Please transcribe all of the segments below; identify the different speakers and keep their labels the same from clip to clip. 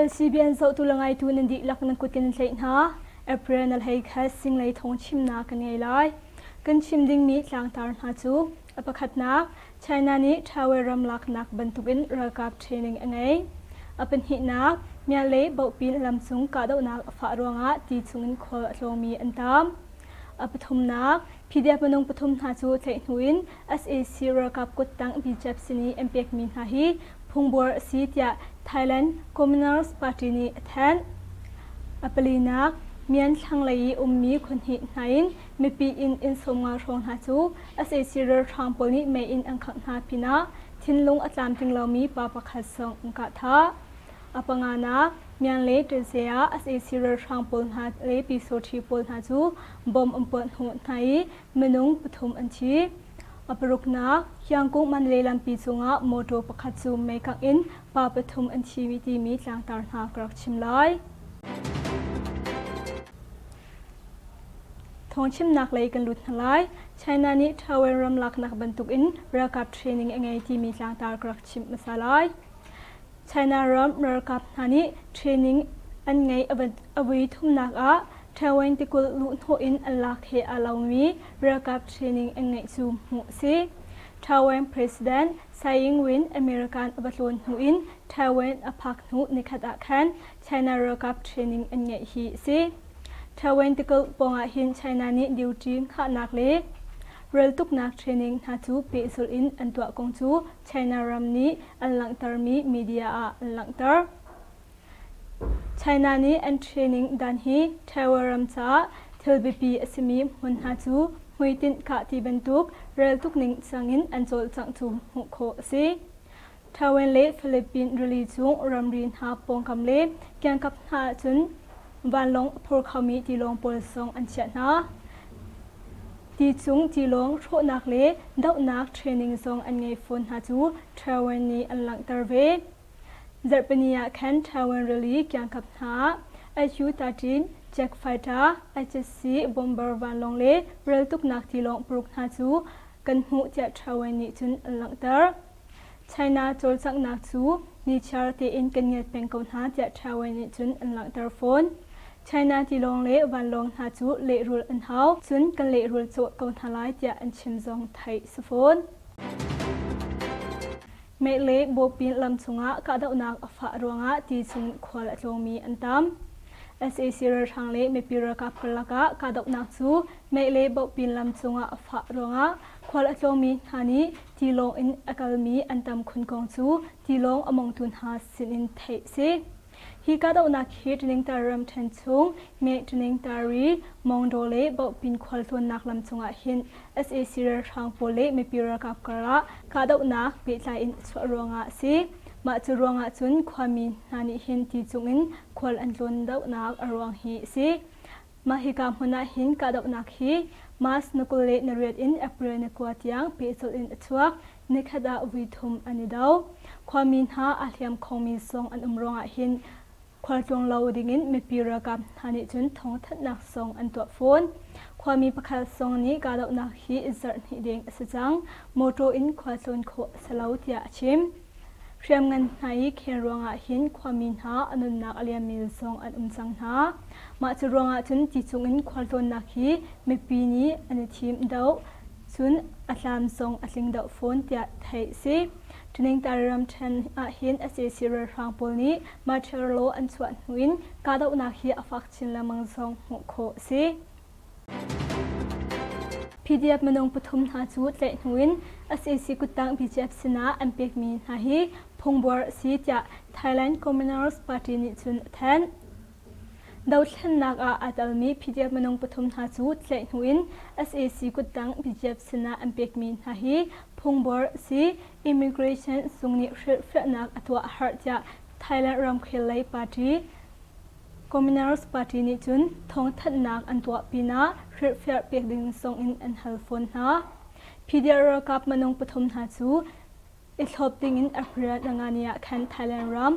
Speaker 1: LCBN zohtu le ngaitu nan dihlak nan kut kan in tlaih hna. April na hlei khat singlei thawng chimnak kan ngei lai. Kan chim dingmi tlangtar hna cu a pakhatnak China nih Thawe ram laknak bantukin ralkap training a ngei. A pahnihnak Myanmar le Bohpin lamcung kahdohnak a fah ruangah ti chungin khual a tlawngmi an tam. A pathumnak PDF minung pathum hna cu tlaih hnu in sac ralkap kuttang BJP sin i an pekmi hna hi phungbuar a si tiah Thailand Communist Party nih a thanh. A palinak, Myan thlanglei i ummi khuahnih hna in mipi inn inn 50 hrawng hna cu sac ralhrang pawl nih mei in an khangh hna pinah thinlung a tlamtling lomi pa pakhat zong an kah thah. A panganak, Myan le Ṭense ah sac ralhrang pawl hna le Pyusawṭhi pawl hna cu bomb an puah hnawh hna i minung pathum an thi. A paruknak, Hyangkung Mandalay lampi cungah mawṭaw pakhat cu meikangh in pa pathum an thi timi tlangtar hna ka rak chim lai. Thawngchimnak lei kan lut hna lai. China nih Taiwan ram laknak bantukin ralkap training a ngei timi tlangtar ka rak chimh hmasa lai. China ram ralkap hna nih training an ngeih a voi thumnak ah Taiwan tikulh luhhnawh in an lak he aa lomi ralkap training an ngeih cu hmuh a si. Taiwan President Tsai Ing-wen American a va tlawn hnu in Taiwan a phak hnu nikhat ah khan China ralkap training an ngeih hi a si. Taiwan tikulh pawngah hin China nih duty hngahnak le raltuknak training hna cu pehzulh in an tuah kong cu China ram nih an langhtermi media ah an langhter. China nih an training dan hi Taiwan ram caah thil biapi a simi hmun hna cu hmuitinh kah ti bantuk reltuk ning cang in an cawlcangh cu hmuh khawh a si. Taiwan le Philippines rili cung ramri hna pawngkam le kiangkap hna ahcun vanlawng a phur khomi tilawng pawl zong an chiah hna. Ti cung tilawng hrawhnak le dohnak training zong an ngei fawn hna cu Taiwan nih an langhter ve. Zarhpini ah khan Taiwan rili kiangkap hna ah Su-13 jet fighter, HSC bomber vanlawng le raltuknak tilawng paruk hna cu kan hmuh tiah Taiwan nih cun an langhter. China cawlcanghnak cu nichiar tein kan ngiat peng ko hna tiah Taiwan nih cun an langhter fawn. China tilawng le vanlawng hna cu lehrulh an hau, cun kan lehrulh cawh ko hna lai tiah an chim zong theih si fawn. Meh le Bawpin lam chungah kahdohnak a fah ruangah ti chung khual a tlawngmi an tam. Sac ralhrang le mipi ralkap karlak ah kahdohnak cu Meh le Bawpin lam cungah a fah ruangah khual a tlawngmi hna nih tilawng in a kalmi an tam khun kong cu tilawng a mongtu hna sinin theih a si. Hi kahdohnak hi Ṭiningtar ramṭhen chung Meh Ṭiningtari, Mawngdaw le Bohpin khualtlawnnak lam cungah hin sac ralhrang pawl le mipi ralkap karah kahdohnak pehtlai in a chuah ruangah a si. Mah cu ruangah cun khuami hna nih hin ti cungin khual an tlawn dohnak a ruang hi a si. Mah hika hmun ah hin kahdohnak hi March ni 28 in April ni 9 tiang pehzulh in a chuak. Nikhat ah vui thum an i do. Khuami hna aa hliam khomi zong an um ruangah hin khualtlung lo dingin mipi ralkap hna nih cun thawngthanhnak zong an tuah fawn. Khuami pakhat zong nih kahdohnak hi zarh hnih deng a si cang. Mawṭaw in khualtlawn khawh a si lo tiah a chim. Hriamngan hna i khel ruangah hin khuami hna a nunnak a liammi zong an um cang hna. Mah cu ruangah cun ti chungin khualtlawnnak hi mipi nih an i thim deuh, cun a tlam zong a tling deuh fawn tiah theih a si. Ṭiningtar ramṭhen ahhin sac ralhrang pawl nih martial law an chuah hnu in kahdohnak hi a fak chin lengmang zong hmuh khawh a si. PDF minung pathum hna cu tlaih hnu in sac kuttang BGF sinah an pekmi hna hi phungbuar a si tiah Thailand Communist Party nih cun a thanh. Dothlennak ah aa telmi PDF minung pathum hna cu tlaih hnu in sac kuttang BGF sinah an pekmi hna hi phungbuar a si. Immigration zung nih hrilhfiahnak a tuah a harh tiah Thailand ramkhel lei party Communist Party nih cun thawngthanhnak an tuah pinah hrilhfiah pek ding zong in an hal fawn hna. PDF ralkap minung pathum hna cu i thlop dingin April nangani ah khan Thailand ram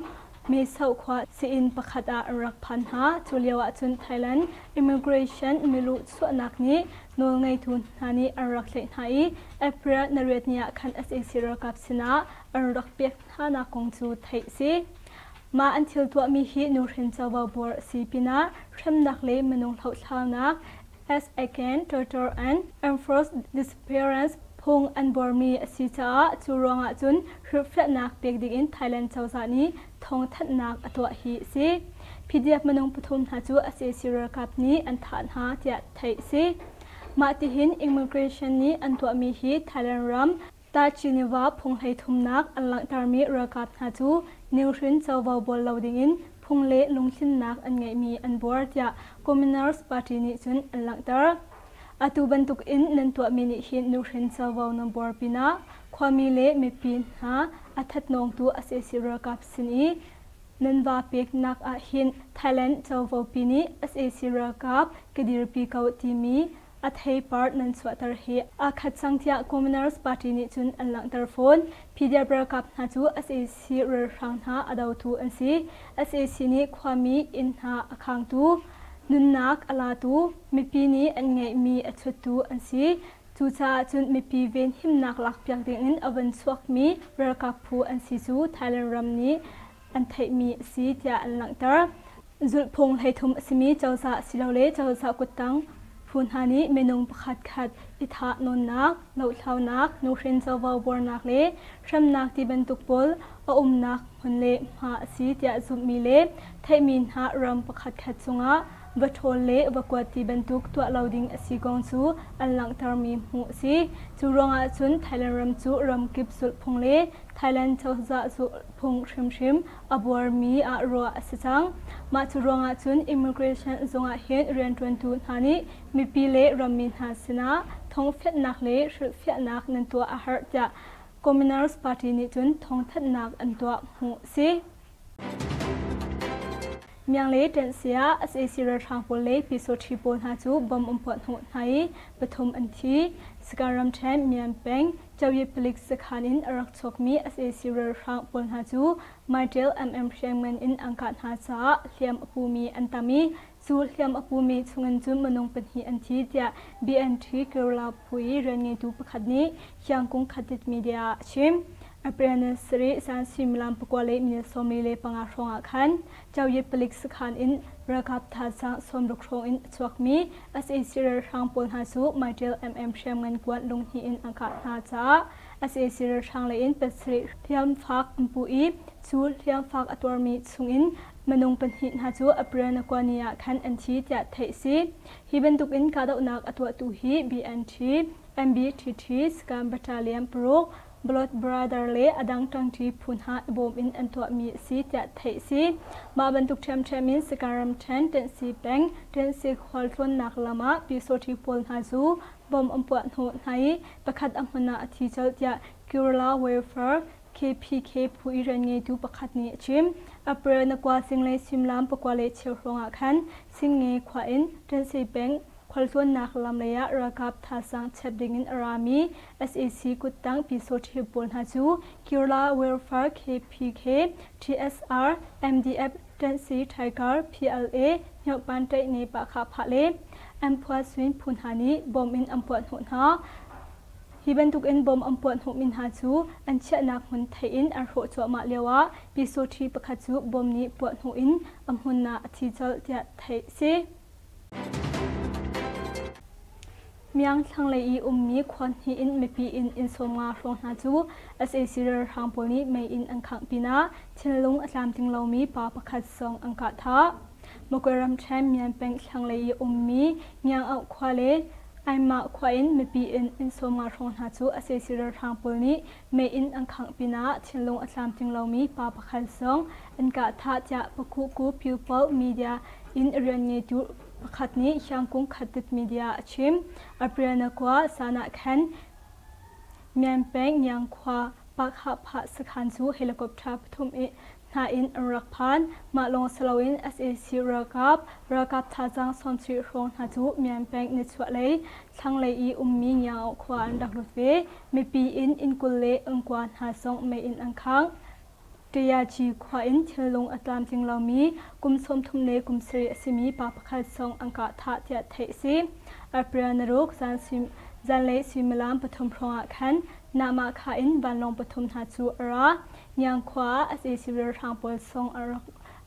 Speaker 1: Meso khua sii-inn pakhat ah an rak phan hna. Cu lio ah cun Thailand immigration milu chuahnak nih nawlngeitu hna nih an rak tlaih hna i April nariat ni ah khan sac ralkap sinah an rak pek hnanak kong cu theih a si. Mah an thil tuahmi hi nuhrin covo buar a si pinah hremnak le minung hlohthlaunak as again torture and enforced disappearance phung an buarmi a si caah cu ruangah cun hrilhfiahnak pek dingin Thailand cozah nih thawngthanhnak a tuah hi a si. PDF minung pathum hna cu sac ralkap nih an thah hna tiah theih a si. Mah tihin immigration nih an tuahmi hi Thailand ram Tachiniva phung hleithumnak an langhtermi ralkap hna cu nuhrin covo bual lo dingin phung le lungthlinnak an ngeihmi an buar tiah Communist Party nih cun an langhter. Atu bantuk in nan tuahmi nih hin nuhrin covo nan buar pinah khuami le mipi hna a thatnawngtu sac ralkap sin i nan va peknak ah hin Thailand covo pi nih sac ralkap ka dirpi ko timi a theipar nan chuahter hi aa khat cang tiah Communist Party nih cun an langhter fawn. PDF ralkap hna cu sac ralhrang hna a dotu an si. Sac nih khuami inn hna a khangtu, nunnak a latu, mipi nih an ngeihmi a chuttu an si. Cucaah cun mipi venhimnak lakpiak dingin a van chuakmi ralkap phu an si cu Thailand ram nih an theihmi a si tiah an langhter. Zulhphung 13 a simi cozah asilole cozah kuttang phu hna nih minung pakhat khat i thah nawnnak, lohthlaunak, nuhrin covo buarnak le hremnak ti bantuk pawl a umnak hmun le hma a si tiah zumhmi le theihmi hna ram pakhat khat cungah va ṭhawl le va kuat ti bantuk tuah lo ding a si kong cu an langhtermi hmuh a si. Cu ruangah cun Thailand ram cu ramkip zulhphung le Thailand cozah zulhphung hrimhrim a buarmi ah ruah a si cang. Mah cu ruangah cun immigration zung ah hin rianṭuantu hna nih mipi le rammi hna sinah thawngfianhnak le hrilhfiahnak nan tuah a herh tiah Communist Party nih cun thawngthanhnak an tuah hmuh a si. Miang le Ṭenhsia sac ralhrang pawl le Pyusawṭhi pawl hna cu bomb an puah hnawh hna i pathum an thi. Sagaing ramṭhen Mian peng Cawye palik sakhan in a rak chuakmi sac ralhrang pawl hna cu Mytel MM hriamngan in an kah hna caah hliam a pumi an tam i cu hliam a pumi chungin cun minung pahnih an thi tiah BNT Kerala phu i rianngeitu pakhat nih Hiangkung Khatit Media ah a chim. April ni sarih zan suimilam pakua le minute 45 hrawng ah khan Cawye palik sakhan in ralkap thazaang 60 hrawng in a chuakmi sac ralhrang pawl hna cu Mytel MM hriamngan kuan lunghnih in an kah hna caah sac ralhrang lei in pasarih hliamfak an pu i cu hliamfak a tuarmi chungin minung pahnih hna cu April na kua ni ah khan an thi tiah theih a si. Hi bantukin kahdohnak a tuahtu hi BNT, MBTT, Scan Battalion paruk, Blood Brother le a dang ṭangṭi phu hna i bawm in an tuahmi a si tiah theih a si. Mah bantuk ṭhiamṭhiam in Sagaing ramṭhen Tensi peng Tensi khualtlawnnak lam ah Pyusawṭhi pawl hna cu bomb an puah hnawh hna i pakhat a hmun ah a thi colh tiah Kerala Welfare KPK phu i rianngeitu pakhat nih a chim. April na kua zinglei suimilam pakua le cheu hrawng ah khan Singnge khua in Tensi peng khualtlawnnak lam lei ah ralkap thazaang chep dingin a rami sac kuttang Pyusawṭhi pawl hna cu Kerala Welfare KPK, TSR, MDF, Ṭanhsi Tiger, PLA, Hmyohpan Ṭaihne Pahkhahphah le Amphua Swin phu hna nih bom in an puah hnawh hna. Hi bantukin bom an puah hnawhmi hna cu an chiahnak hmun theih in an hrawh cuahmah lioah Pyusawṭhi pakhat cu bom nih puah hnawh in a hmun ah a thi colh tiah theih a si. Miang thlanglei i ummi khua hnih in mipi inn inn 50 hrawng hna cu sac ralhrang pawl nih mei in an khangh pinah thinlung a tlamtling lomi pa pakhat zong an kah thah. Magwe ramṭhen Mian peng thlanglei i ummi Ngiang-auh khua le Aimah khua in mipi inn inn 50 hrawng hna cu sac ralhrang pawl nih mei in an khangh pinah thinlung a tlamtling lomi pa pakhat zong an kah thah tiah Pakhuku People Media in rian ngeitu pakhat nih Hiangkung Khatit Media a chim. April na khua san ah khan Mian peng Ngiang khua Pakhahphah sakhan cu helicopter pathum i hna in an rak phan. Mah lawng si loin sac ralkap ralkap thazaang 70 hrawng hna cu Mian peng nichuahlei thlanglei i ummi Ngiang khua an rak lut ve. Mipi in inn 20 le inn kua hna zong mei in an khangh. Tayachi khua in thinlung a tlamtling lomi kum 30 le kum sarih a simi pa pakhat zong an kah thah tiah theih a si. April naruk zan. Zanlei suimilam pathum hrawngah khan Nahmah in vanlawng pathum hna cu a ra. Ngiang khua ah sac ralhrang pawl song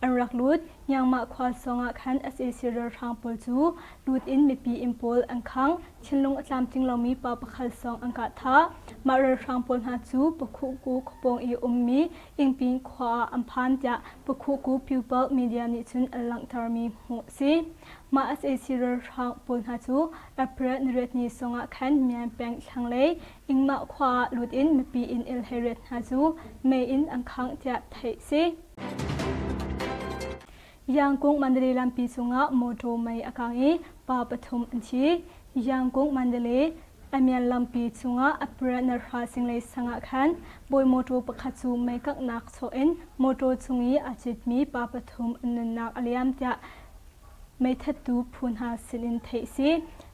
Speaker 1: an rak lut. Ngiangmah khua songah khan sac ralhrang pawl cu lut in mipi inn pawl an khang. Thinlung a tlamtling lomi pa pakhat song an kah thah. Mah ralhrang pawl hna cu Pakhuhku khuapawng i ummi Ingpin khua ah an phan tiah Pakhuhku People Media nih cun an langhtermi hmuh a si. Mah sac ralhrang pawl hna cu April niriat ni songah khan Myan peng thlanglei Ingmah khua ah lut in mipi inn il hleiriat hna cu mei in an khangh tiah theih a si. Yangkung Mandalay lampi cungah mawṭaw mei a kang i pa pathum an thi. Yangkung Mandalay Amian lampi cungah April nahra zinglei sang ah khan bawi mawṭaw pakhat cu mei kanghnak sawh in mawṭaw chung i aa citmi pa pathum an nunnak a liam tiah meithattu phu hna sinin theih a si.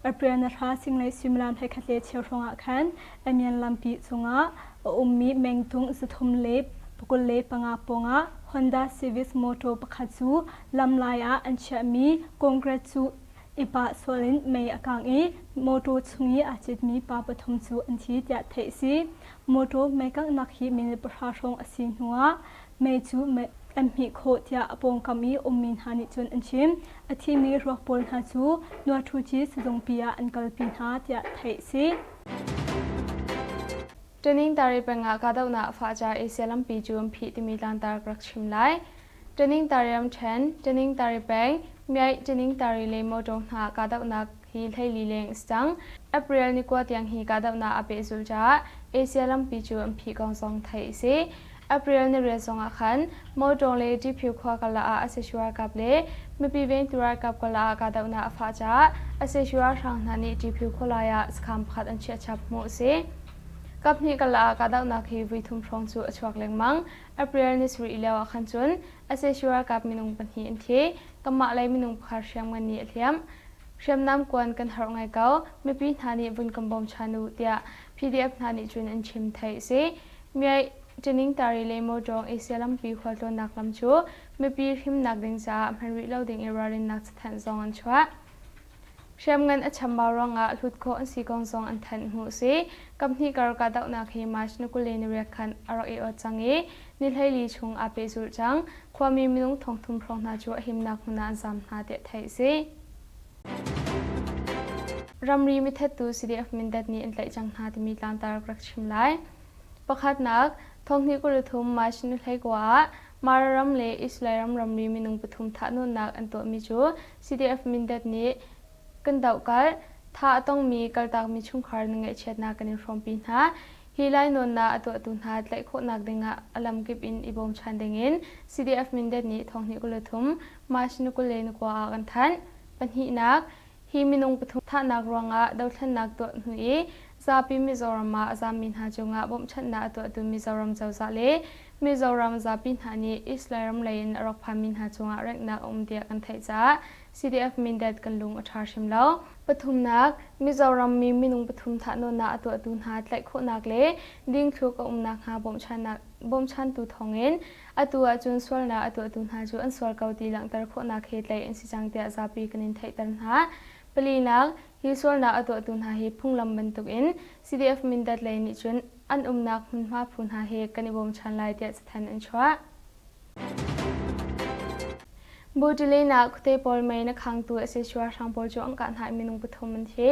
Speaker 1: April nahra zinglei suimilam 11 le cheu hrawngah khan Amian lampi cungah a ummi mengtung 325 pawngah Honda Civic mawṭaw pakhat cu lamlai ah an chiahmi Congress cu i pah sual in mei a kang i mawṭaw chung i aa citmi pa pathum cu an thi tiah theih a si. Mawṭaw mei kanghnak hi minute pahra hrawng a si hnuah mei cu an hmih khawh tiah a pawngkam i ummi hna nih cun an chim. A thimi ruak pawl hna cu Nuaṭhuci sizungpi ah an kalpi hna tiah theih a si.
Speaker 2: Training tari peng ah kahdohnak a fah caah Asia lampi cu an phih timi tlangtar ka rak chim lai. Training tari ramṭhen, training tari peng, Myaih training tari le motor hna kahdohnak hi hleili leng a si cang. April ni kua tiang hi kahdohnak a pehzulh caah Asia lampi cu an phih kong zong theih a si. April ni riat zong ah khan Motor le Tiphiu khua karlak ah sac ralkap le mipi vengtu ralkap karlak ah kahdohnak a fah caah sac ralhrang hna nih Tiphiu khualai ah sakhan pakhat an chiah chap hmuh a si. Kaphnih karlak ah kahdohnak hi voithum hrawng cu a chuak lengmang. April ni sarih lio ah khan cun sac ralkap minung pahnih an thi. Kanmah lei minung pakhat hriamngan nih a hliamh. Hriamnam kuan kan harh ngai ko. Mipi hna nih vun kan bawm ṭhan u tiah PDF hna nih cun an chim theih a si. Myaih Ṭiningtari le Mawṭawng Asia lampi khualtlawnnak lam cu mipi himnak ding caah hman rih lo ding i ralrinnak cathanh zong an chuah. Hriamngan a chambau ruangah hlut khawh an si kong zong an thanh hmuh a si. Kaphnih kar kahdohnak hi March ni 28 khan a rak i awt cang i ni 14 chung aa pehzulh cang. Khuami minung thongthum hrawng hna cu a himnak hmun ah an zaam hna tiah theih a si. Ramri mithattu CDF Mindat nih an tlaih cang hna timi tlangtar ka rak chim lai. Pakhatnak, thonghnih 23 March ni 19 ah Mara ram le Israel ram ramri minung pathum thahnawnnak an tuahmi cu CDF Mindat nih kan dohkalh. Thah a tongmi kaltakmi chungkhar na ngaihchiatnak kan in hrawmpi hna. Hi lainawnnak a tuahtu hna tlaih khawhnak dingah a lamkip in i bawmchan dingin CDF Mindat nih thonghnih 23 March ni 29 ah kan thanh. Pahnihnak, hi minung pathum thahnak ruangah dothlennak tuah hnu i zapi Mizoram ah a zammi hna cungah bawmhchanhnak a tuahtu Mizoram cozah le Mizoram zapi hna nih East Lairam lei in a rak phanmi hna cungah renghnak a um tiah kan theih caah CDF Mindat kan lung a ṭha hrim lo. Pathumnak, Mizoram mi minung pathum thahnawnnak a tuahtu hna tlaih khawhnak le dingthluk a um nakhnga bawmhchannak bawmchantu thawngin atu ahcun sualnak a tuahtu hna cu an sual ko ti langhter khawhnak he tlaih an si cang tiah zapi kan in theihter hna. Palinak, hi sualnak a tuahtu hna hi phunglam bantukin CDF Mindat lei nih cun an umnak hmunhma phu hna he kan i bawmchan lai tiah cathanh an chuah. Butile ah khuate pawl mei na khangtu a si hrang pawl cu an kah hna i minung pathum an thi.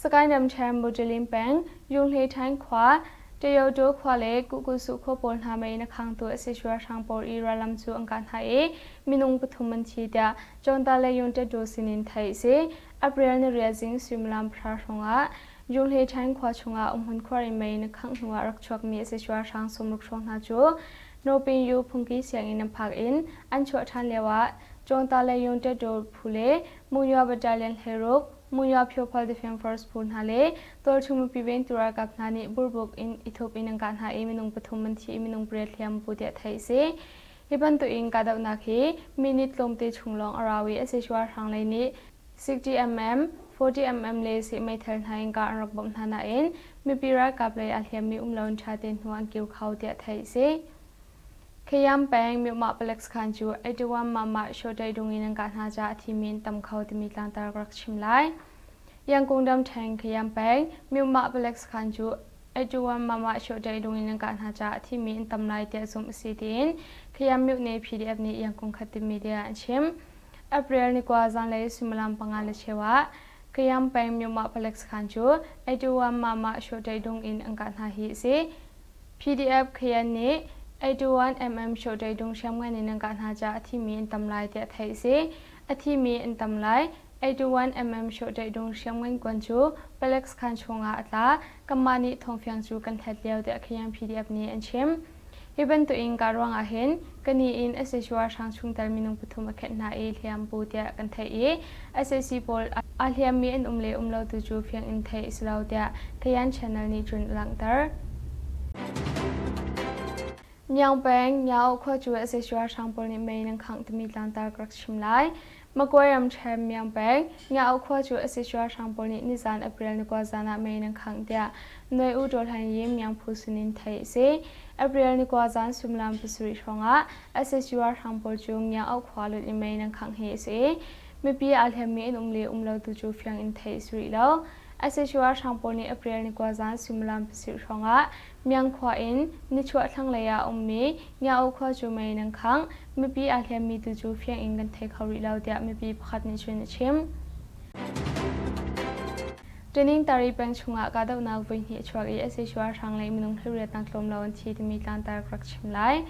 Speaker 2: Sagaing ramṭhen Butile peng Yunghle Ṭhaing khua Tayoto khua le Kuhkusu khua pawl hna mei na khangtu a si hrang pawl i rallam cu an kah hna i minung pathum an thi tiah Chawnta le Yungṭetṭu sinin theih a si. April ni riat zing suimilam pahra hrawng ah Yunghle Ṭhaing khua chungah umhmun khuar i mei na khangh hnuah rak chuakmi a si hrang sawmruk hrawng hna cu Nawpin Yu phungki sianginn an phak in an chuah ṭhan lioah Cawngta le Yungṭetṭaw phu le Monywa Battalion hleiruk, Monywa Phyophal Defence Force phu hna le tualchung mipi vengtu ralkap hna nih burbuk in i thup in an kah hna i minung pathum an thi i minung pariat hliam pu tiah theih a si. Hi bantukin kahdohnak hi minute tlawmte chung lawng a rau i a hrang lei nih 60mm, 40mm le seh meithal hna in kah an rak bawmh hna nain mipi ralkap lei aa hliammi um loin ṭha tein hnu an kir kho tiah theih a si. Khayam peng Myomah palek sakhan cu 81 mah mah Shotei dung in an kah hna caah a thimi an tam kho timi tlangtar ka rak chim lai. Yangon ramṭhen Kayam peng Myumah palek sakhan cu 81 mama Shotei lungin an kah hna caah a thimi an tam lai tiah zumh a si tiin Kayam myone PDF nih Yangon khat media an chim. April ni kua zanlei suimilam panga le cheu ah Kayam peng Myumah palek sakhan cu 81 mama Shotei lungin an kah hna hi a si. PDF Kayan nih 81mm Shotei lung hriamngan in an kah hna caah a thimi an tam lai tiah theih a si. A thimi an tam lai. 81mm hrawhṭaih hriamngan kuan cu palek sakhan chungah a tla. Kanmah nih thawngfiang cu kan hlat lio tiah Khayan PDF nih an chim. Hi bantukin kah ruangah hin kani in sac ralhrang chungtel minung pathum a khenh hna i hliam pu tiah kan theih i sac pawl aa hliammi an um le um lo tu cu fiang in theih a si lo tiah Khayan Channel nih cun a langhter. Myaung peng Myaung khua cu sac ralhrang pawl nih mei nan khangh timi tlangtar ka rak chim lai. Magway ramṭhen Myaung peng Myaung khua cu sac ralhrang pawl nih nizan April ni kua zan ah mei nan khangh tiah Noi U Taw Hlaing Yi Myaung phu sinin theih a si. April ni kua zan suimilam pasarih hrawngah sac ralhrang pawl cu Myaung khua lut in mei nan khangh hi a si. Mipi aa hliammi an um le um lo tu cu fiang in theih a si rih lo. Sac ralhrang pawl nih April ni kua zan suimilam pasarih hrawngah Myaung khua in nichuah thlanglei ah a ummi Ngia-oh khua cu mei in an khangh. Mipi aa hliammi tu cu fiang in kan thei kho rih lo tiah mipi pakhat nih cun a chim. Training Tari peng chungah kahdohnak voihnih a chuak i sac ralhrang lei minung hleiriatnak tlawm lo an thi timi tlangtar ka rak chim lai.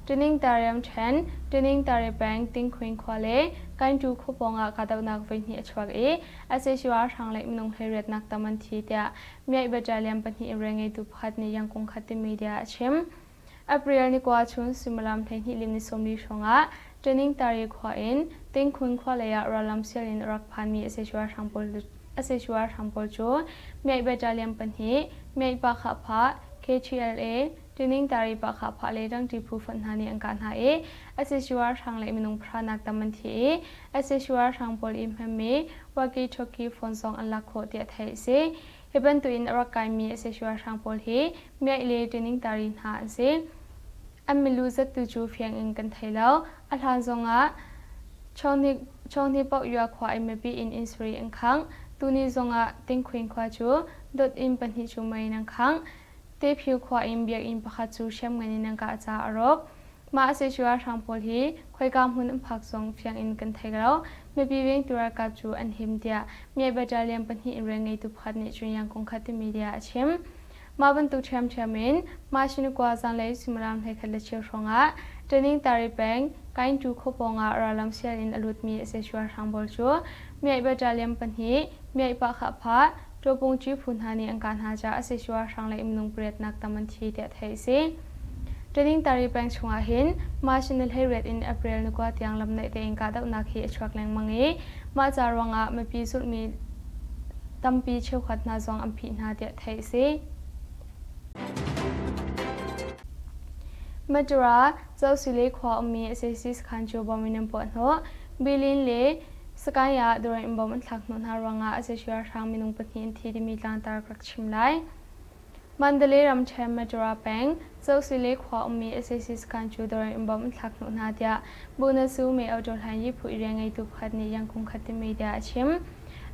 Speaker 2: Training Tariam ṭhen, Training Tari peng Tingkhuin khua le Kaintu khua pawngah kahdohnak voihnih a chuak i sac ralhrang lei minung hleiriatnak tam an thi tiah Myaih Battalion pahnih rianngeitu pakhat nih Yangon khat media a chim. April ni kua chun suimilam 12 lim ni 40 hrawngah Training Tari khua in Tingkhun khua lei ah rallam sial in a rak phanmi sac ralhrang pawl cu Myaih Battalion pahnih, Myaih Pa Khah Phah, KTLA, Training Tari Pa Khah Phah le Rangṭi phu fonh hna nih an kah hna i sac ralhrang le minung pahra nak tam an thi i sac ralhrang pawl i hmanmi walkie-talkie phone zong an lak khawh tiah theih a si. Hi bantukin a rak kaimi sac ralhrang pawl hi Myaih le Training Tari hna an si. An milu zattu cu fiang in kan thei lo. A hlan zongah Chawnghni Paoh khua i mipi inn inn sarih an khangh. Tuni zongah Tingkhuin khua cu dot inn pahnih cu mei in an khangh. Tephyu khua in biakinn pakhat cu hriamngan in an kah caah a rawk. Mah sac ralhrang pawl hi khoika hmun an phak zong fiang in kan thei lo. Mipi vengtu ralkap cu an him tiah Myaih Battalion pahnih in rian ngeitu pakhat nih cun Yangon khat ti media a chim. Mah bantuk ṭhiamṭhiam in Mashinukwa zanlei suimilam 11 le cheu hrawngah Training Tari peng Kaintu khua pawngah rallam sial in a lutmi sac ralhrang pawl cu Myaih Battalion pahnih, Myaih Pahkhah Phah, Ṭawpungṭi phu hna nih an kah hna caah sac ralhrang lei minung pariatnak tam an thi tiah theih a si. Training Tari peng chungah hin March ni 18 in April ni kua tiang lam naih tein kahdohnak hi a chuak lengmang i mah ca ruangah mipi zulhmi tampi cheukhat hna zong an phih hna tiah theih a si. Matura, Cosile khua ummi sac sakhan cu bom in an puah hnawh. Bilin le Sakai ah dawr in bom an thlak hnawh hna ruangah sac ralhrang minung pahnih an thi timi tlangtar ka rak chim lai. Mandalay ramṭhen Matura peng, Cosile khua ummi sac sakhan cu dawr in bom an thlak hnawh hna tiah Bunasu May Auto Hlan Yi phu i rianngeitu pakhat nih Yangon khat ti media a chim.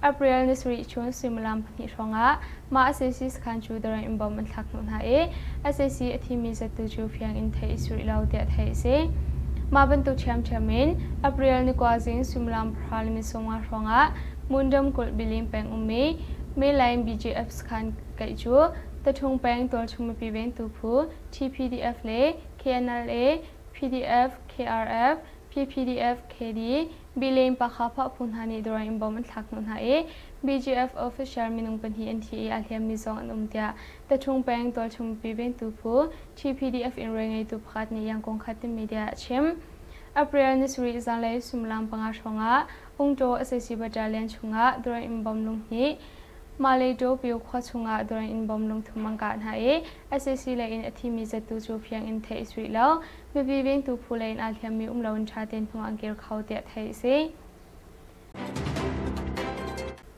Speaker 2: April ni sarih chun suimilam pahnih hrawngah mah sac sakhan cu dawr in bom an thlak hnawh hna i sac a thimi zattu cu fiang in theih a si rih lo tiah theih a si. Mah bantuk ṭhiamṭhiam in April ni kua zing suimilam pahra le sawmnga hrawngah Mundam kulh Bilim peng ummi Mainline BGF sakhan kaih cu Taṭhung peng tualchung mipi vengtu phu TPDF le KNLA, PDF, KRF, PPDF, KD, Bileng Pakha Phah phu hna nih dawr in bom an thlak hnawh hna i BGF official minung pahnih an thi i aa hliammi zong an um tiah Taṭhung peng tualchung mipi vengtu phu TPDF in rianngeitu pakhat nih Yangon khat ti media a chim. April ni sarih zanlei suimilam panga hrawngah Ungtaw sac battalion chungah dawr in bom lung hnih Malay-Taw Pyu khua chungah dawr in bom lungthum an kah hna i sac lei in a thimi zattu cu fiang in theih a si rih lo. Mipi vengtu phu lei in aa hliammi um loin ṭha tein hnu an kir kho tiah theih a si.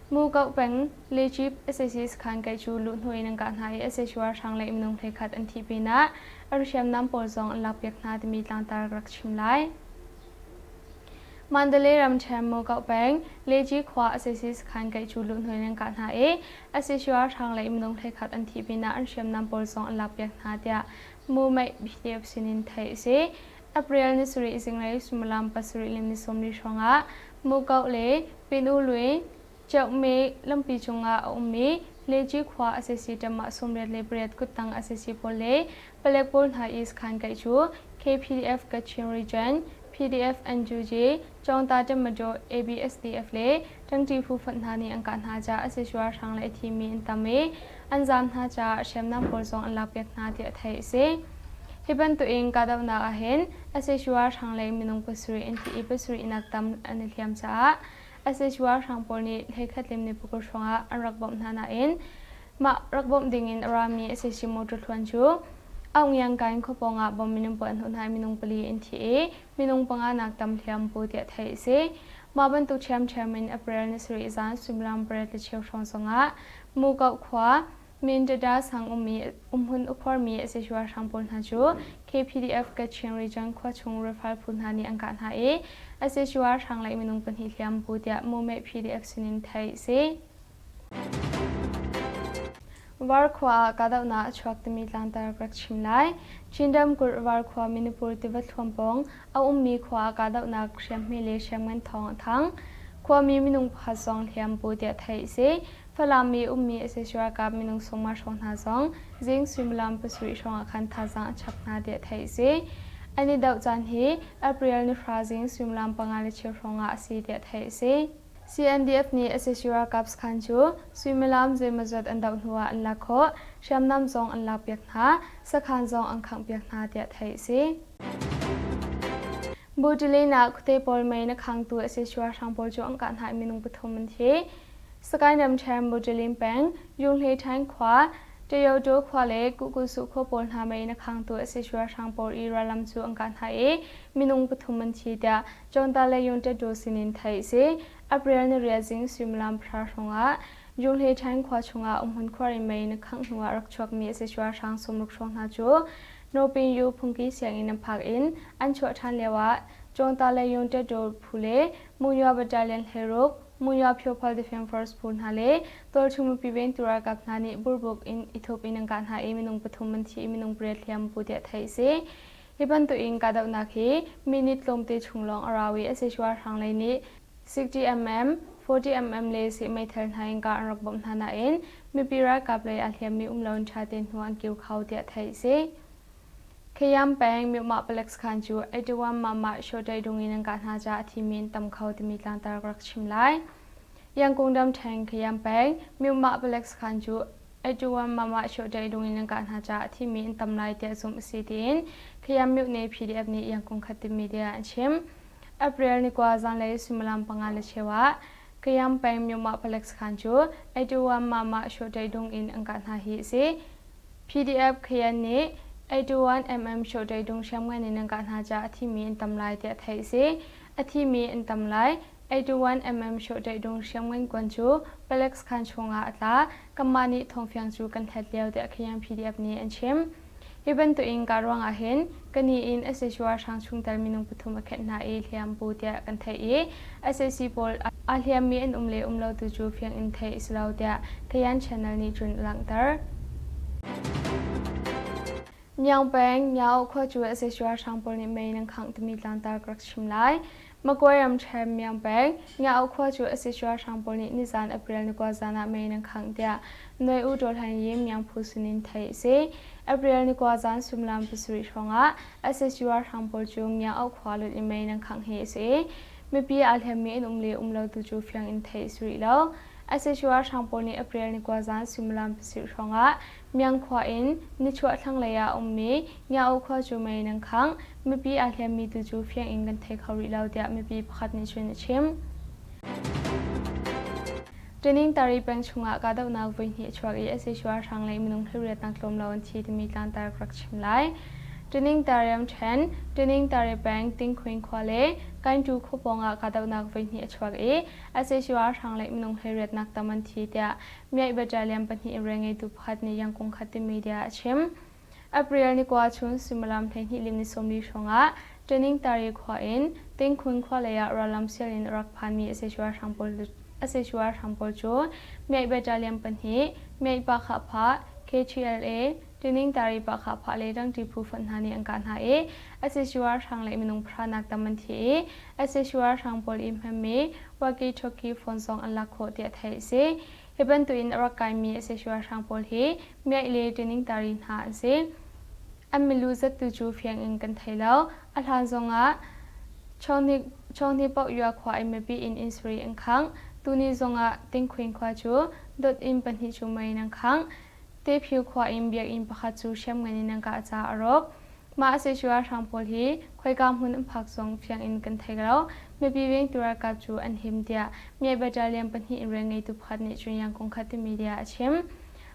Speaker 2: Mukoh peng Lechip sac sakhan kaih cu luh hnu in an kah hna i sac ralhrang lei minung hleikhat an thih pinah an hriamnam pawl zong an lakpiak hna timi tlangtar ka rak chim lai. Mandalay ramṭhen Mokauh peng Leji khua sac sakhan kaih cu luhhnawh in an kah hna i sac ralhrang lei minung 11 an thih pinah an hriamnam pawl zong an lakpiak hna tiah Mumeih PDF sinin theih a si. April ni sarih zinglei suimilam pasarih le ni 40 hrawngah Mukauh le Pinu Lwin Ceukme lampi cungah a ummi Leji khua sac ṭamah 88 kuttang sac pawl le palek pawl hna i sakhan kaih cu KPDF Kachin Region, PDF NUG, Cawngta Ṭamadaw ABSDF le ṭangṭi phu fonh hna nih an kah hna caah sac ralhrang le a thimi an tam i an zaam hna caah hriamnam pawl zong an lakpiak hna tiah theih a si. Hi bantukin kahdohnak ahhin sac ralhrang lei minung pasarih an thi i pasarih nak tam an i hliam caah sac ralhrang pawl nih 11 lim ni pakul hrawngah an rak bawmh hna nain mah rak bawmh dingin a rami sac motor thluan cu Aung khuapawng ah bom minung pawl an hnuh hna i minung pali an thi i minung panga nak tam hliam pu tiah theih a si. Mah bantuk ṭhiamṭhiam in April ni sarih zan suimilam pariat le cheu hrawng zongah Mukauh khua Mindada sang ummi umhmun ukhuarmi sac ralhrang pawl hna cu KPDF Kachin Region khuachung rifle phu hna nih an kah hna i sac ralhrang lei minung pahnih hliam pu tiah Mumeh PDF sinin theih a si. Var khua ah kahdohnak a chuak timi tlangtar ka rak chim lai. Chin ramkulh Var khua Manipur tiva thluam pawng a ummi khua ah kahdohnak hriamhme le hriamngan thawng a thang. Khuami minung pakhat zong hliam pu tiah theih a si. Falam i ummi sac ralkap minung sawmnga hrawng hna zong zing suimilam pasarih hrawng ah khan thazaang a chap hna tiah theih a si. An i doh caan hi April ni hra zing suimilam panga le cheu hrawng ah a si tiah theih a si. CNDF nih sac ralkap sakhan cu suimilam zeimawzat an doh hnuah an lak khawh, hriamnam zong an lakpiak hna, sakhan zong an khanghpiak hna tiah theih a si. Butalen ah khuate pawl mei na khangtu sac ralhrang pawl cu an kah hna i minung pathum an thi. Sagaing ramṭhen Butalen peng Yunghle Ṭhaing khua Tayoto khua le Kuhkusuh khua pawl hna mei na khangtu sac ralhrang pawl i rallam cu an kah hna i minung pathum an thi tiah Chawnta le Yungṭetṭu sinin theih a si. April ni riat zing suimilam pahra hrawngah Yunghle Ṭhaing khua chungah umhmun khuar in mei na khangh hnuah rak chuakmi sac ralhrang sawmruk hrawng hna cu Nawpin Yu phungki sianginn an phak in an chuah ṭhan lioah Chawnta le Yungṭetṭu phu le Monywa Battalion hleiruk Monywa Phyophal Defence Force phu hna le tualchung mipi vengtu ralkap hna nih burbuk in i thup in an kah hna i minung pathum an thi i minung pariat hliam pu tiah theih a si. Hi bantukin kahdohnak hi minute tlawmte chung lawng a rau i sac ralhrang lei nih 60mm, 40mm le seh meithal hna in kah an rak bawmh hna nain mipi ralkap lei aa hliammi um loin ṭha tein hnu an kir kho tiah theih a si. Khayam peng Myomah palek sakhan cu 81 mah Shotei dung in an kah hna caah a thimi an tam kho timi tlangtar ka rak chim lai. Yangkung ramṭhen Khayam peng Myomah palek sakhan cu 81 mah Shotei dung in an kah hna caah a thimi an tam lai tiah zumh a si tiin Khayam myone PDF nih Yangkung khat timi media an chim. April ni kua zanlei suimilam panga le cheu ah Kayam peng Myomah palek sakhan cu 81 mah Shotei dung in an kah hna hi a si. PDF Khayan nih 81mm Shotei dung hriamngan in an kah hna caah a thimi an tam lai tiah theih a si. A thimi an tam lai. 81mm Shotei dung hriamngan kuan cu palek sakhan chungah a tla. Kanmah nih thawngfiang cu kan hlat lio tiah Khayan PDF nih an chim. Hi bantukin kah ruangah hin kani in sac ralhrang chungtel minung pathum a khenh hna i hliam pu tiah kan theih i sac pawl aa hliammi an um le um lo tu cu fiang in theih a si lo tiah Kayan Channel nih cun a langhter. Myaung peng Myaung khua cu sac ralhrang pawl nih mei nan khangh timi tlangtar ka rak chim lai. Magway ramṭhen Myaung peng Myaung khua cu sac ralhrang pawl nih nizan April ni kua zan ah mei nan khangh tiah Noi U Taw Hlaing Yi Myaung phu sinin theih a si. April ni kua zan suimilam pasarih hrawngah sac ralhrang pawl cu Myaung khua lut in mei nan khangh hi a si. Mipi aa hliammi an um le um lo tu cu fiang in theih a si rih lo. Sac ralhrang pawl nih April ni kua zan suimilam pasarih hrawngah Myaung khua in nichuah thlanglei ah a ummi Nyaung khua cu mei nan khangh. Mipi aa hliammi tu cu fiang in kan thei kho rih lo tiah mipi pakhat nih cun a chim. Training Tari peng chungah kahdohnak voihnih a chuak i sac ralhrang lei minung 18 nak tlawm lo an thi timi tlangtar ka rak chim lai. Training Tari ramṭhen, Training Tari peng Tingkhuin khua le Kaintu khua pawngah kahdohnak voihnih a chuak i sac ralhrang lei minung 18 nak tam an thi tiah Myaih Battalion pahnih rian ngeitu pakhat nih Yangkung khat ti media a chim. April ni kua chun suimilam 12 lim ni 40 hrawngah Training Tari khua in Tingkhun khua lei ah rallam sial in a rak phanmi sac ralhrang pawl cu Miaih Battalion pahnih, Miaih Pakhahphah, KTLA, Training Tari Pakhahphah le Dangṭi phu fonh hna nih an kah hna i sac ralhrang le minung pahra nak tam an thi i sac ralhrang pawl i hmanmi walkie-talkie phone zong an lak khawh tiah theih a si. Hi bantukin a rak kaimi sac ralhrang pawl hi Miaih le Training Tari hna an si. An milu zattu cu fiang in kan thei lo. A hlan zongah Chawnghni Paoh khua i mipi inn inn sarih an khangh. Tuni zongah Tingkhuin khua cu dot inn pahnih cu mei in an khangh. Tephiu khua in biakinn pakhat cu hriamngan in an kah caah a rawk. Mah sac ralhrang pawl hi khoika hmun an phak zong fiang in kan thei lo. Mipi vengtu ralkap cu an him tiah Miai Battalion pahnih in rian ngeitu pakhat nih cun Yangon khat media a chim.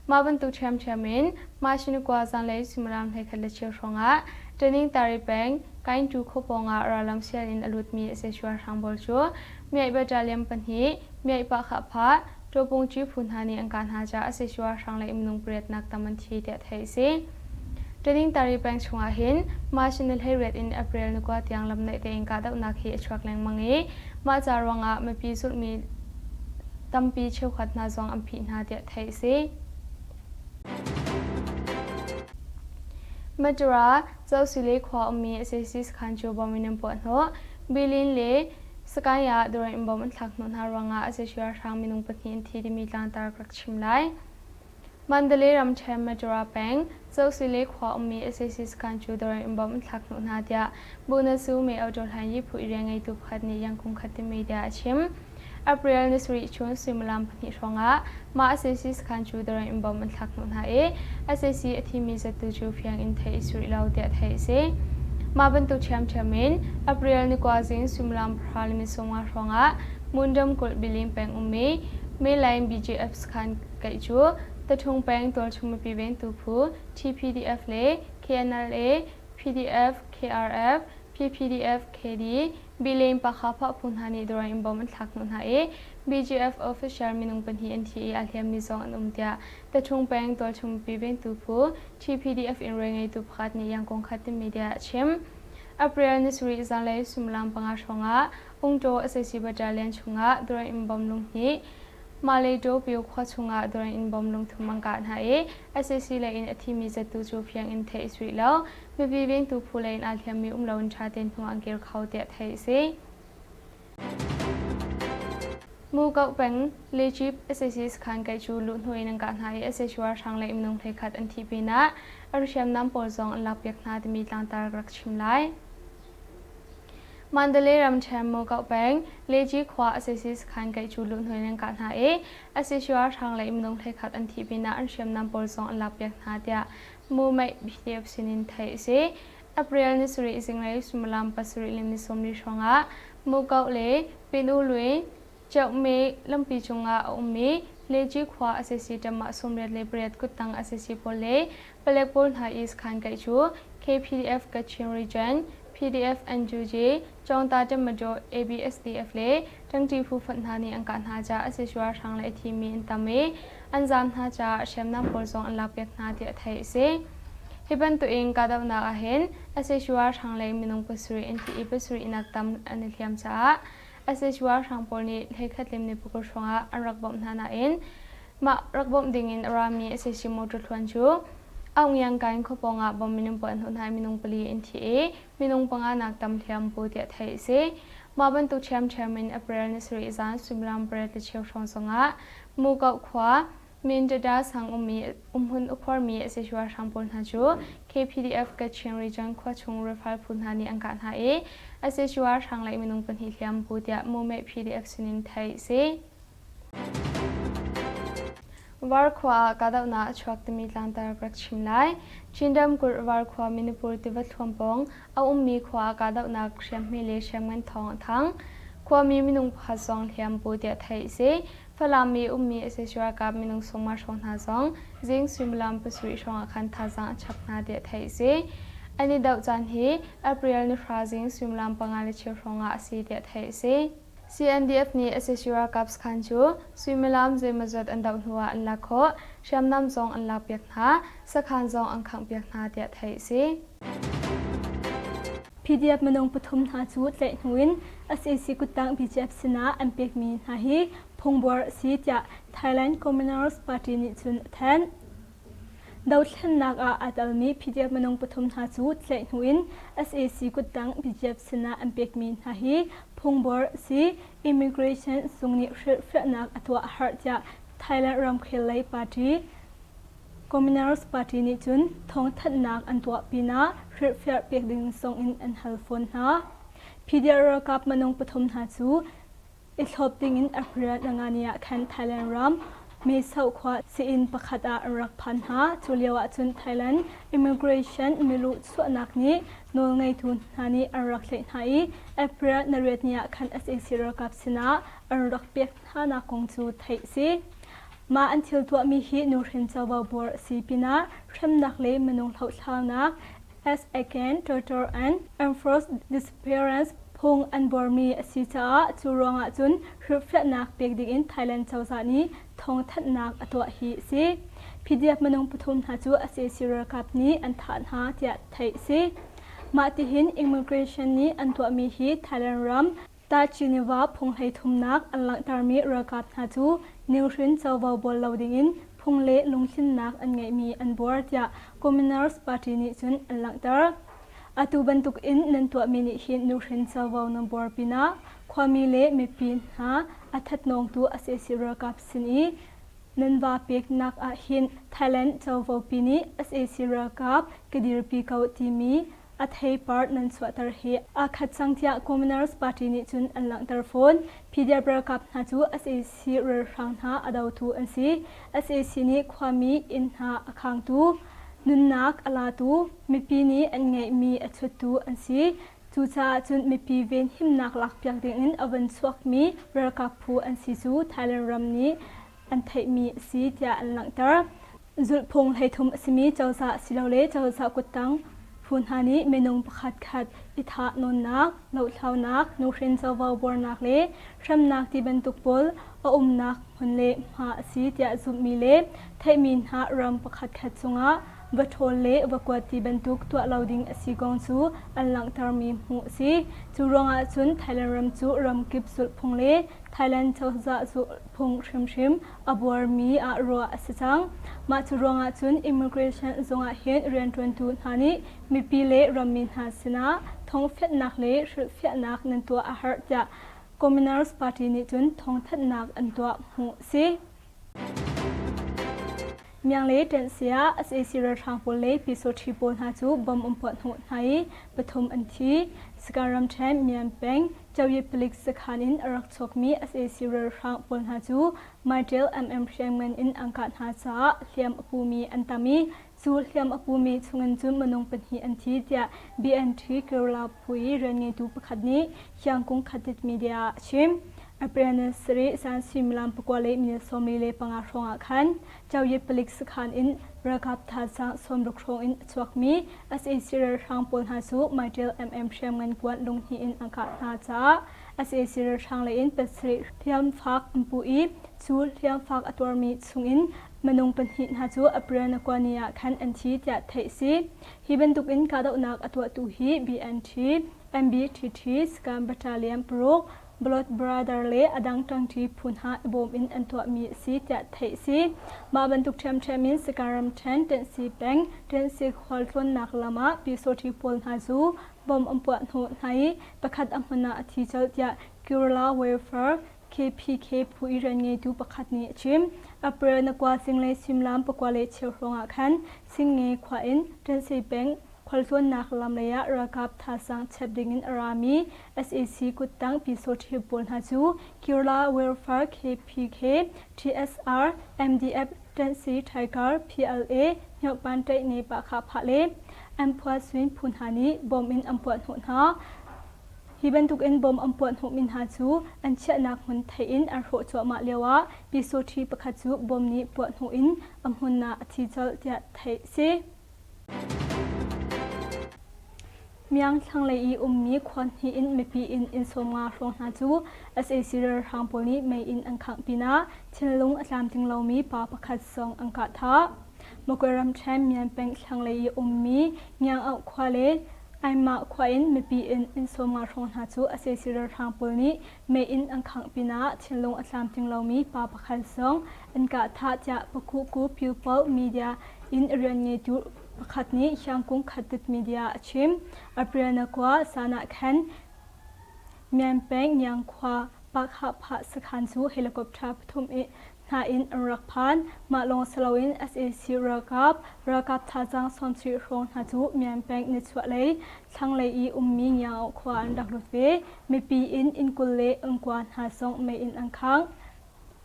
Speaker 2: Mah bantuk ṭhiamṭhiam in Mashinukua zanlei suimilam 11:15 hrawngah Training Tari peng Kaintu khua pawngah rallam sial in a lutmi sac ralhrang pawl cu Miaih Battalion pahnih, Miaih Pahkhahphah, Ṭawpungṭi phu hna nih an kah hna caah sac ralhrang lei minung pariatnak tam an thi tiah theih a si. Training Tari peng chungah hin March ni 18 in April ni kua tiang lamnaih tein kahdohnak hi a chuak lengmang i mah ca ruangah mipi zulhmi tampi cheukhat hna zong an phih hna tiah theih a si. Matura, Cosile khua ummi sac sakhan cu bom in an puah hnawh. Bilin le Sakae ah dawr in bom an thlak hnawh hna ruangah sac ralhrang minung pahnih an thi timi tlangtar ka rak chim lai. Mandalay ramṭhen Matura peng, Cosile khua ummi sac sakhan cu dawr in bom an thlak hnawh hna tiah Bunasu May Auto Hlan Yi phu i rian ngeitu pakhat nih Yangon khat timi media a chim. April ni sarih chun suimilam pahnih hrawngah mah sac sakhan cu dawr in bom an thlak hnawh hna i sac a thimi zattu cu fiang in theih a si rih lo tiah theih a si. Mah bantuk ṭhiamṭhiam in April ni kua zing suimilam pahra le ni sawmnga hrawngah Mundam kulh Biling peng ummi Mainline BGF sakhan kaih cu Taṭhung peng tualchung mipi vengtu phu TPDF le KNLA, PDF, KRF, PPDF, KD, Bileng Pakhapha phu hna nih dawr in bom an thlak hnawh hna i BGF official minung pahnih an thi i aa hliammi zong an um tiah Taṭhung peng tualchung mipi vengtu phu TPDF in rian ngeitu pakhat nih Yangon khat media a chim. April ni sarih zanlei suimilam panga hrawngah Ungtaw sac battalion chungah dawr in bom lung hnih Malay-Taw Pyu khua chungah dawr in bom lungthum an kah hna i sac lei in a thimi zattu cu fiang in theih a si rih lo. Mipi vengtu phu lei in aa hliammi um loin ṭha tein hnu an kir kho tiah theih a si. Mukoh peng Lechip sac sakhan kaih cu luh hnu in an kah hna i sac ralhrang le minung hleikhat an thih pinah an hriamnam pawl zong an lakpiak hna timi tlangtar ka rak chim lai. Mandalay ramṭhen Mukoh peng Leji khua sac sakhan kaih cu luh hnu in an kah hna i sac ralhrang le minung hleikhat an thih pinah an hriamnam pawl zong an lakpiak hna tiah Mumeih PDF sinin theih a si. April ni sarih zinglei suimilam pasarih le ni 40 hrawngah Mukoh le Pinu Lui Ceukme lampi cungah a ummi Leji khua sac ṭamah 88 kuttang sac pawl le palek pawl hna i sakhan kaih cu KPDF Kachin Region, PDF NUG, Cawngta Ṭamadaw ABSDF le ṭangṭi phu fonh hna nih an kah hna caah sac ralhrang le a thimi an tam i an zaam hna caah hriamnam pawl zong an lakpiak hna tiah theih a si. Hi bantukin kahdohnak ah hin sac ralhrang lei minung pasarih an thi i pasarih nak tam an i hliam caah sac ralhrang pawl nih hleikhat lim ni pakul hrawngah an rak bawmh hna nain mah rak bawmh dingin a rami sac motor thluan cu Aung Kain khua pawngah bom minung pawl an hmuh hna i minung pali an thi i minung panga nak tam hliam pu tiah theih a si. Mah bantuk ṭhiamṭhiam in April ni sarih zan suimilam pariat le cheu hrawng zongah Mukoh khua Mindada sang ummi umhmun a khuarmi sac ralhrang pawl hna cu KPDF Kachin Region khuachung rifle phu hna nih an kah hna i sac ralhrang lei minung pahnih hliam pu tiah Mumeh PDF sinin theih a si. Var khua ah kahdohnak a chuak timi tlangtar ka rak chim lai. Chin ramkulh Var khua Manipur tiva thluam pawng a ummi khua ah kahdohnak hriamhme le hriamngan thawng a thang. Khuami minung pakhat zong hliam pu tiah theih a si. Falam i ummi sac ralkap minung sawmnga hrawng hna zong zing suimilam pasarih hrawng ah khan thazaang a chap hna tiah theih a si. An i doh caan hi April ni hra zing suimilam panga le cheu hrawng ah a si tiah theih a si. CNDF nih sac ralkap sakhan cu suimilam zeimawzat an doh hnuah an lak khawh, hriamnam zong an lakpiak hna, sakhan zong an khanghpiak hna tiah theih a si.
Speaker 1: PDF minung pathum hna cu tlaih hnu in sac kuttang BGF sinah an pekmi hna hi phungbuar a si tiah Thailand Communist Party nih cun a thanh. Dothlennak ah aa telmi PDF minung pathum hna cu tlaih hnu in sac kuttang BGF sinah an pekmi hna hi phungbuar a si. Immigration zung nih hrilhfiahnak a tuah a harh tiah Thailand ramkhel lei party Communist Party nih cun thawngthanhnak an tuah pinah hrilhfiah pek ding zong in an hal fawn hna. PDF ralkap minung pathum hna cu I thlop dingin a rian a ngan i ah khan Thailand ram Mesoh khua sii-inn pakhat ah an rak phan hna. Cu lio ahcun Thailand immigration milu chuahnak nih nawlngeitu hna nih an rak tlaih hna i April na riat ni ah khan sac ralkap sinah an rak pek hnanak kong cu theih a si. Mah an thil tuahmi hi nuhrin covo buar a si pinah hremnak le minung hlohthlaunak as again torture and enforced disappearance phung an buarmi a si caah cu ruangah cun hrilhfiahnak pek dingin Thailand cozah nih thawngthanhnak a tuah hi a si. PDF minung pathum hna cu sac ralkap nih an thah hna tiah theih a si. Mah tihin immigration nih an tuahmi hi Thailand ram Tachiniva phung hleithumnak an langhtermi ralkap hna cu nuhrin covo bual lo dingin phung le lungthlinnak an ngeihmi an buar tiah Communist Party nih cun an langhter. Atu bantuk in nan tuahmi nih hin nuhrin covo nan buar pinah khuami le mipi hna a thatnawngtu a sac ralkap sin i nan va peknak ah hin Thailand covo pi nih sac ralkap ka dirpi ko timi a theipar nan chuahter hi aa khat cang tiah Communist Party nih cun an langhter fawn. PDF ralkap hna cu sac ralhrang hna a dotu an si. sac nih khuami inn hna a khangtu, nunnak a latu, mipi nih an ngeihmi a chuttu an si. Cucaah cun mipi venhimnak lakpiak dingin a van chuakmi ralkap phu an si cu Thailand ram nih an theihmi a si tiah an langhter. Zulhphung 13 a simi cozah silole cozah kuttang phu hna nih minung pakhat khat i thah nawnnak, lohthlaunak, nuhrin covo buarnak le hremnak ti bantuk pawl a umnak hmun le hma a si tiah zumhmi le theihmi hna ram pakhat khat cungah va ṭhawl le va kuat ti bantuk tuah lo ding a si kong cu an langhtermi hmuh a si. Cu ruangah cun Thailand ram cu ramkip zulhphung le Thailand cozah zulhphung hrimhrim a buarmi ah ruah a si cang. Mah cu ruangah cun immigration zungah hin rianṭuantu hna nih mipi le rammi hna sinah thawngfianhnak le hrilhfiahnak nan tuah a herh tiah Communist Party nih cun thawngthanhnak an tuah hmuh a si. Miang le Ṭenhsia sac ralhrang pawl le Pyusawṭhi pawl hna cu bomb an puah hnawh hna i pathum an thi. Sagaing ramṭhen Mian peng Coyi palik sakhan in a rak chuakmi sac ralhrang pawl hna cu Mytel MM hriamngan in an kah hna caah hliam a pumi an tam i cu hliam a pumi chungin cun minung pahnih an thi tiah BNT Kerala phu i rianngeitu pakhat nih Hyangkung Khatit Media ah a chim. April ni sarih zan suimilam pakua le minute 45 hrawng ah khan Coyi palik sakhan in ralkap thazaang 60 hrawng in a chuakmi sac ralhrang pawl hna cu Mytel MM hriamngan kuan lunghnih in an kah hna caah sac ralhrang lei in pasarih hliamfak an pu i cu hliamfak a tuarmi chungin minung pahnih hna cu April na kua ni ah khan an thi tiah theih a si. Hi bantukin kahdohnak a tuahtu hi BNT, MBTT, Scan Battalion paruk, Blood Brother le a dang ṭangṭi phu hna i bawm in an tuahmi a si tiah theih a si. Mah bantuk ṭhiamṭhiam in Sagaing ramṭhen Tensi peng Tensi khualtlawnnak lam ah Pyusawṭhi pawl hna cu bomb an puah hnawh hna i pakhat a hmun ah a thi colh tiah Kerala Welfare KPK phu i rianngeitu pakhat nih a chim. April na kua zinglei suimilam pakua le cheu hrawng ah khan Singnge khua in Tensi peng khualtlawnnak lam lei ah ralkap thazaang chep dingin a rami sac kuttang Pyusawṭhi pawl hna cu Kerala Welfare KPK, TSR, MDF, Ṭanhsi Tiger, PLA, Hniauhpan Ṭaihne Pahkhahphah le Anphua Swin phu hna nih bom in an puah hnawh hna. Hi bantukin bom an puah hnawhmi hna cu an chiahnak hmun theih in an hrawh cuahmah lioah Pyusawṭhi pakhat cu bom nih puah hnawh in a hmun ah a thi colh tiah theih a si. Miang thlanglei i ummi khua hnih in mipi inn inn 50 hrawng hna cu sac ralhrang pawl nih mei in an khangh pinah thinlung a tlamtling lomi pa pakhat zong an kah thah. Magwe ramṭhen Mian peng thlanglei i ummi Ngiang-auh khua le Aimah khua in mipi inn inn 50 hrawng hna cu sac ralhrang pawl nih mei in an khangh pinah thinlung a tlamtling lomi pa pakhat zong an kah thah tiah Pakhuku People Media in rian ngeitu pakhat nih Hyangkung Khatit Media a chim. April na kua san ah khan Mian peng Ngiang khua Pakhahphah sakhan cu helicopter pathum i hna in an rak phan. Mah lawng si loin sac ralkap ralkap thazaang 70 hrawng hna cu Mian peng nichuahlei thlanglei i ummi Ngiang khua an rak lut ve. Mipi inn inn 20 le inn kua hna zong mei in an khangh.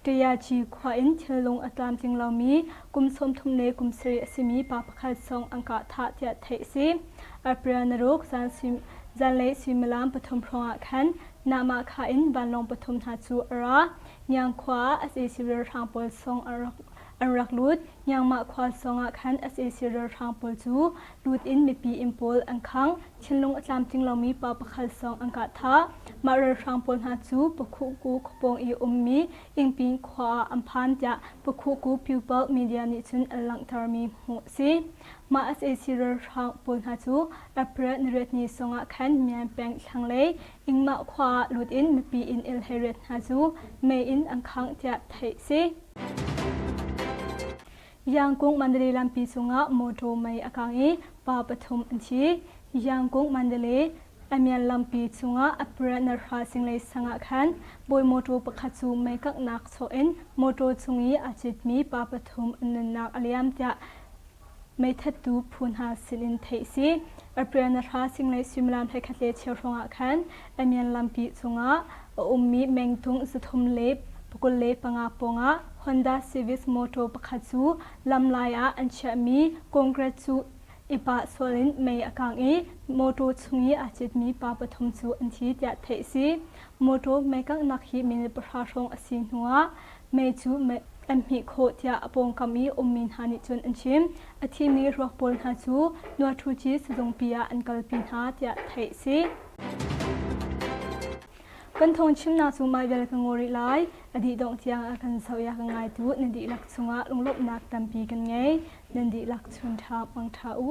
Speaker 1: Tayachi khua in thinlung a tlamtling lomi kum 30 le kum sarih a simi pa pakhat zong an kah thah tiah theih a si. April naruk zanlei suimilam pathum hrawng ah khan Nahmah in vanlawng pathum hna cu a ra. Ngiang khua ah sac ralhrang pawl zong an rak lut. Ngiangmah khua zong ah khan sac ralhrang pawl cu lut in mipi inn pawl an khang. Thinlung a tlamtling lomi pa pakhat zong an kah thah. Mah ralhrang pawl hna cu Pakhuhku khuapawng i ummi Ingpin khua ah an phan tiah Pakhuhku People Media nih cun an langhtermi hmuh a si. Mah sac ralhrang pawl hna cu April nariat ni zongah khan Mian peng thlanglei Ingmah khua ah lut in mipi inn il hleiriat hna cu mei in an khangh tiah theih a si. Yangkung Mandalay lampi cungah mawṭaw mei a kang i pa pathum an thi. Yangkung Mandalay Amian lampi cungah April nahra zinglei sang ah khan bawi mawṭaw pakhat cu mei kanghnak chaw in mawṭaw cung i aa citmi pa pathum an nunnak a liam tiah meithattu phu hna sinin theih a si. April nahra zinglei suimilam 11 le cheu hrawng ah khan Amian lampi cungah a ummi mengtung 325 pawngah Honda Civic mawṭaw pakhat cu lamlai ah an chiahmi Congress cu i pah sual in mei a kang i mawṭaw chung i aa citmi pa pathum cu an thi tiah theih a si. Mawṭaw mei kanghnak hi minute pahra hrawng a si hnuah mei cu an hmih khawh tiah a pawngkam i ummi hna nih cun an chim. A thimi ruak pawl hna cu Nuaṭhuci sizungpi ah an kalpi hna tiah theih a si. Kan thawngchimnak cu mah vial ka ngaw rih lai. A dih dongh tiang a kan zoh i a kan ngaitu nan dihlak chungah lunglawmhnak tampi kan ngei. Nan dihlak chun ṭha mangṭha u.